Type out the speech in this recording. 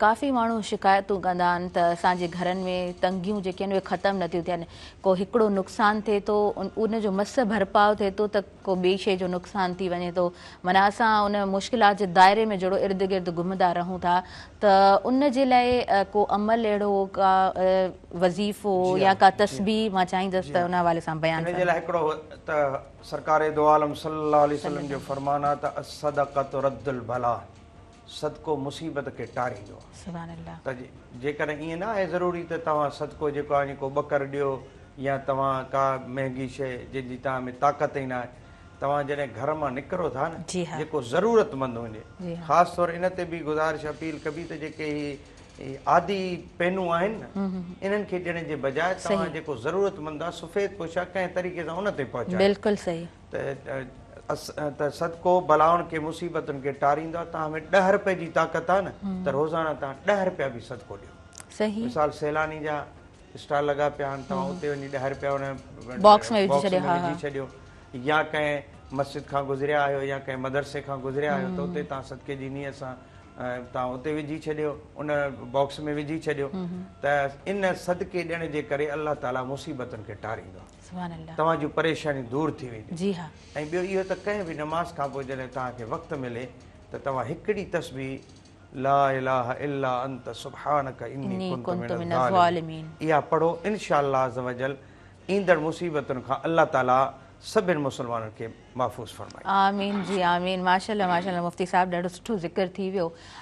ڪافي ماڻهو شڪايتون ڪندا آهن ته اسان جي گهرن ۾ تنگيون جيڪي آهن اهي ختم نٿيون ٿين، ڪو هڪڙو نقصان ٿئي ٿو ان جو مس ڀرپاء ٿئي ٿو ته ڪو ٻي شيء جو نقصان ٿي وڃي ٿو، معنيٰ اسان ان مشڪلات جي دائري ۾ جهڙو ارد گرد گهمندا رهون ٿا ته ان جي لاء ڪو عمل اهڙو ڪا وظيفو يا ڪا تسبيح مان چاهيندس ته ان حوالي سان بيان ان جي لاء هڪڙو ته سرڪار دو عالم صلي الله عليه وسلم جو فرمان آهي ته الصدقة رد البلاء صدقو مصيبت کي ٽاريندو آهي. سبحان الله. ته جيڪڏهن ائين نه آهي ضروري ته توهان صدقو جيڪو آهي ڪو ٻڪر ڏيو يا توهان ڪا مهنگي شيء جنهن جي توهان ۾ طاقت ئي نه آهي توهان جڏهن گهر مان نڪرو ٿا نه جيڪو ضرورت مند هجي خاص طور ان تي به گذارش اپيل ڪبي ته جيڪي هي عادي پينون آهن نه انهن کي ڏيڻ جي بجاء توهان جيڪو ضرورت مند آهي سفيد پوش آهي ڪنهن طريقي سان ان تي پهچايو. بلڪل صحيح. ته صدقو بلائن کي مصيبتن کي ٽاريندو آهي توهان ۾ ڏهه رپئي جي طاقت آهي نه ته روزانه توهان ڏهه رپيا به صدقو ڏيو صحيح مثال سيلاني جا اسٽال لڳا پيا آهن توهان اتي وڃي ڏهه رپيا ان باڪس ۾ وجهي ڇڏيو يا ڪنهن مسجد کان گذريا آهيو يا ڪنهن مدرسي کان گذريا آهيو ته اتي توهان صدقي جي نيت سان توهان اتي وجهي ڇڏيو ان باڪس ۾ وجهي ڇڏيو ته ان صدقي ڏيڻ جي ڪري الله تعالي مصيبتن کي ٽاريندو آهي سبحان الله. توهان جون پريشانيون دور ٿي وينديون. جي ها. ۽ ٻيو اهو ته ڪنهن به نماز کان پوء جڏهن توهان کي وقت ملي ته توهان هڪڙي تسبيح لا اله الا انت سبحانک اني ڪنت من الظالمين اها پڙهو ان شاء الله عزوجل ايندڙ مصيبتن کان الله تعالي سڀن مسلمانن کي محفوظ فرمائيندو. آمين جي آمين ماشاءالله ماشاءالله مفتي صاحب ڏاڍو سٺو ذڪر ٿي ويو.